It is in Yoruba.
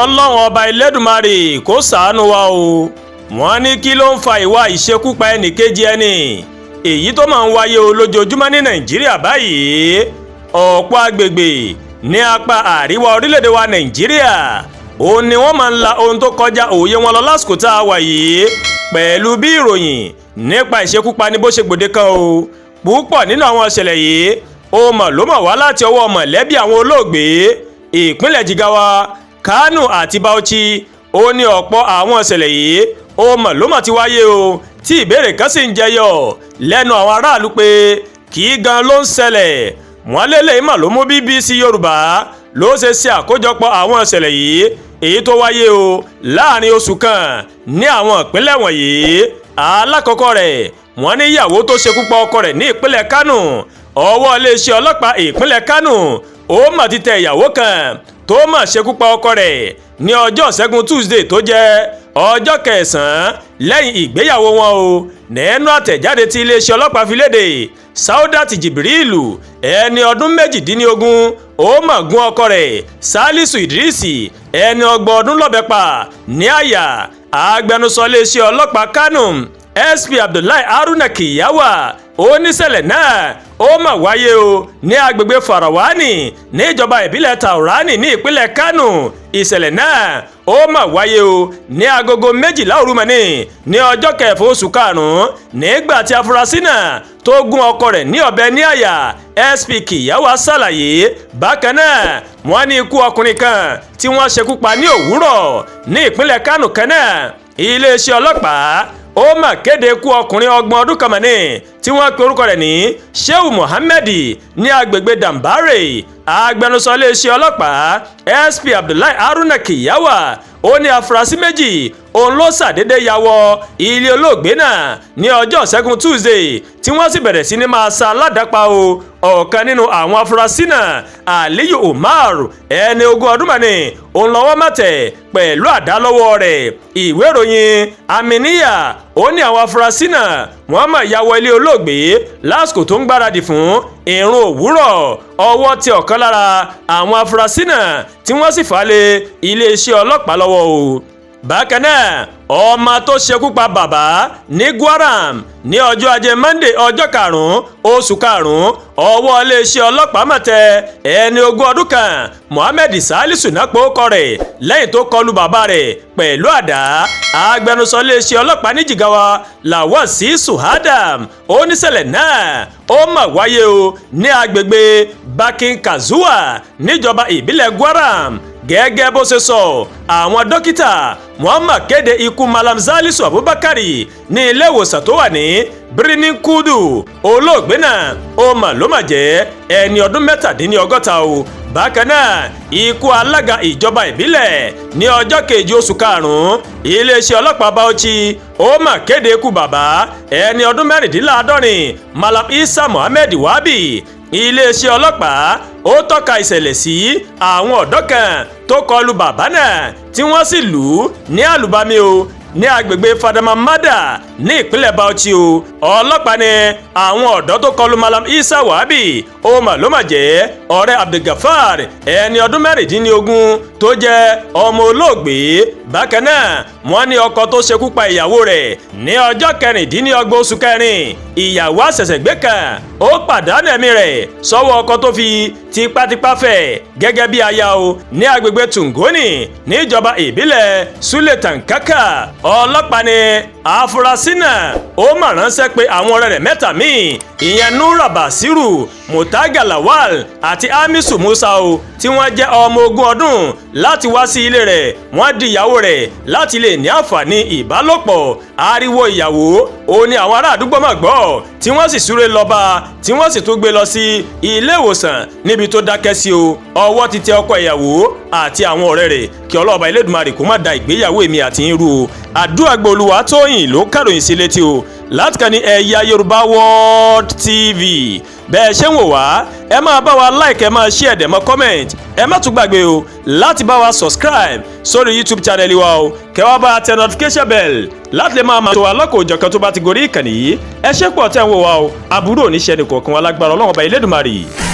Kọ́lọ́run Ọba Ẹlẹ́dùmarè kó ṣàánú wa o. Wọ́n ní kí ló ń fa ìwà ìṣekúpa ẹnìkejì ẹni, èyí tó máa ń wáyé o lójoojúmọ́ ní Nàìjíríà báyìí? Ọ̀pọ̀ agbègbè ní apá àríwá orílẹ̀-èdè wa Nàìjíríà, òun ni wọ́n máa ń la ohun tó kọjá òye wọn lọ lásìkò tá a wà yìí, pẹ̀lú bí ìròyìn nípa ìṣekúpani bó ṣe gbòde kan o. Púpọ̀ nínú àwọn ìṣẹ̀lẹ̀ yìí, ó mọ̀ ló mọ̀ wá láti ọwọ́ mọ̀lẹ́bí àwọn olóògbé. Ìpínlẹ̀ Jigawa, Kánò àti Bauchi, ó ní ọ̀pọ̀ àwọn ìṣẹ̀lẹ̀ yìí, ó mọ̀ ló mọ̀ ti wáyé o, tí ìbéèrè kan sì ń jẹyọ lẹ́nu àwọn aráàlú pé kí gan ló ń ṣẹlẹ̀. Wọ́n lélẹ̀ mọ̀ ló mú BBC Yorùbá ló ṣe ṣe àkójọpọ̀ àwọn ìṣẹ̀lẹ̀ yìí, èyí tó wáyé o láàrin oṣù kan ní àwọn ìpínlẹ̀ wọ̀nyí. Alákọ̀ọ́kọ́ rẹ̀, wọ́n ní ìyàwó tó ṣekú pa ọkọ rẹ̀ ní ìpínlẹ̀ Kánò. Ọwọ́ iléeṣẹ́ ọlọ́pàá ìpínlẹ̀ Kánò, ó mà ti tẹ ìyàwó kan tó mà ṣekú pa ọkọ rẹ̀ ní ọjọ́ Ṣẹ́gun Tuesday, tó jẹ́ ọjọ́ kẹsàn-án lẹ́yìn ìgbéyàwó wọn o. Nínú àtẹ̀jáde tí iléeṣẹ́ ọlọ́pàá fi léde, Saudat Jibrilu, ẹni ọdún 18, ó mà gún ọkọ rẹ̀ Salisu Idrisi, ẹni 30 ọdún, lọ́bẹ pa ní àyà. Agbẹnusọ iléeṣẹ́ ọlọ́pàá Kánò, SP Abdullahi Haruna Kiyawa, ó níṣẹ̀lẹ̀ náà, ó mà wáyé o ní agbègbè Farawani níjọba ìbílẹ̀ Taurani ní ìpínlẹ̀ Kánò. Ìṣẹ̀lẹ̀ náà, ó mà wáyé o ní agogo 12 òru mọ́ni ní ọjọ́ 6 oṣù 5, nígbà tí afurasí náà tó gún ọkọ rẹ̀ ní ọ̀bẹ ní àyà. SP Kiyawa ṣàlàyé. Bákan náà, wọ́n ní ikú ọkùnrin kan tí wọ́n ṣekú pa ní òwúrọ̀ ní ìpínlẹ̀ Kánò kan náà. Iléeṣẹ́ ọlọ́pàá, ó mà kéde ikú ọkùnrin 30 ọdún kan mọ̀ ní tí wọ́n pe orúkọ rẹ̀ ní Shehu Mohammed ní agbègbè Dambare. Agbẹnusọ iléeṣẹ́ ọlọ́pàá, SP Abdullahi Haruna Kiyawa, ó ní afurasí méjì òun ló ṣàdédé ya wọ ilé olóògbé náà ní ọjọ́ Ṣẹ́gun Tuesday, tí wọ́n sì bẹ̀rẹ̀ sí ní máa sa aládàápa o. Ọ̀kan nínú àwọn afurasí náà, Aliyu Umar, ẹni 20 ọdún mọ́ni, òun lọ́wọ́ má tẹ̀ pẹ̀lú àdá lọ́wọ́ rẹ̀. Ìwé ìròyìn Aminiya, ó ní àwọn afurasí náà, wọ́n mà ya wọ ilé olóògbé lásìkò tó ń gbáradì fún ìrun òwúrọ̀. Ọwọ́ tẹ ọ̀kan lára àwọn afurasí náà, tí wọ́n sì fà á lé iléeṣẹ́ ọlọ́pàá lọ́wọ́ o. Bákan náà, ọmọ tó ṣekú pa bàbá ní Gwaram ní ọjọ́ Ajé Monday, ọjọ́ 5 oṣù 5, ọwọ́ iléeṣẹ́ ọlọ́pàá mà tẹ ẹni 20 ọdún kan, Mohammed Salisu nápò kọ rẹ̀, lẹ́yìn tó kọlu bàbá rẹ̀ pẹ̀lú àdá. Agbẹnusọ iléeṣẹ́ ọlọ́pàá ní Jigawa, Lawal Sisu Adam, ó níṣẹ̀lẹ̀ náà, ó mà wáyé o ní agbègbè Bakin Kazua níjọba ìbílẹ̀ Gwaram. Gẹ́gẹ́ bó ṣe sọ, àwọn dókítà, wọ́n mà kéde ikú Malam Salisu Abubakari ní ilé ìwòsàn tó wà ní Birnin Kudu. Olóògbé náà, ó mà ló mà jẹ́ ẹni ọdún 67 o. Bákan náà, ikú alága ìjọba ìbílẹ̀ ní ọjọ́ 7 oṣù 5, iléeṣẹ́ ọlọ́pàá Bauchi, ó mà kéde ikú bàbá ẹni ọdún 76, Malam Isa Mohammed Wabi. Iléeṣẹ́ ọlọ́pàá, ó tọ́ka ìṣẹ̀lẹ̀ sí àwọn ọ̀dọ́ kan tó kọlu bàbá náà, tí wọ́n sì lù ú ní àlùbami o ní agbègbè Fadama Mada ní ìpínlẹ̀ Bauchi o. Ọlọ́pàá ní àwọn ọ̀dọ́ tó kọlu Malam Isa Wabi, ó mà ló mà jẹ́ ọ̀rẹ́ Abdulgafar, ẹni ọdún 16, tó jẹ́ ọmọ olóògbé. Bákan náà, wọ́n ní ọkọ tó ṣekú pa ìyàwó rẹ̀ ní ọjọ́ 26 oṣù 4, ìyàwó àṣẹ̀ṣẹ̀gbé kan, ó pàdánù ẹ̀mí rẹ̀ sọ́wọ́ ọkọ tó fi tipátipá fẹ́ gẹ́gẹ́ bí aya o ní agbègbè Tungoni níjọba ìbílẹ̀ Sule Tankaka. Ọlọ́pàá ní àfúrásì náà, ó mà ránṣẹ́ pé àwọn ọ̀rẹ́ rẹ̀ mẹ́ta míì, ìyẹn Nura Basiru, Mutaga Lawal àti Hamisu Musa o, tí wọ́n jẹ́ ọmọ 20 ọdún, láti wá sí ilé rẹ̀. Wọ́n di ìyàwó rẹ̀ láti lè ní àǹfààní ìbálòpọ̀. Ariwo ìyàwó ó ní àwọn ará àdúgbò mà gbọ́, tí wọ́n sì súré lọ bá, tí wọ́n sì tún gbé lọ sí ilé ìwòsàn níbi tó dákẹ́ sí o. Ọwọ́ ti tẹ ọkọ ìyàwó àti àwọn ọ̀rẹ́ rẹ̀. Kí Ọlọ́ọ̀bá Elédùmarè kó má da ìgbéyàwó èmi àti yín rú o. Àdúrà Olúwa Tóyìn ló kàròyìn sí létí o láti kàn ní Ẹ̀yà Yorùbá World TV. Bẹ́ẹ̀ ṣé ń wò wá, ẹ máa bá wa like, ẹ máa share, dẹ̀ mọ́ comment. Ẹ má tún gbàgbé o láti bá wa subscribe sórí YouTube channel wa o, kẹ́ wá bá a tẹ notification bell láti lè máa tó wa lọ́kọ̀ òjọ̀kan tó bá ti gorí ìkànnì yìí. Ẹ ṣé pọ̀ tẹ́ ń wò wá o. Àbúrò oníṣẹ́ ni kọ̀ọ̀kan wa lágbára Ọlọ́run Ọba Elédùmarè.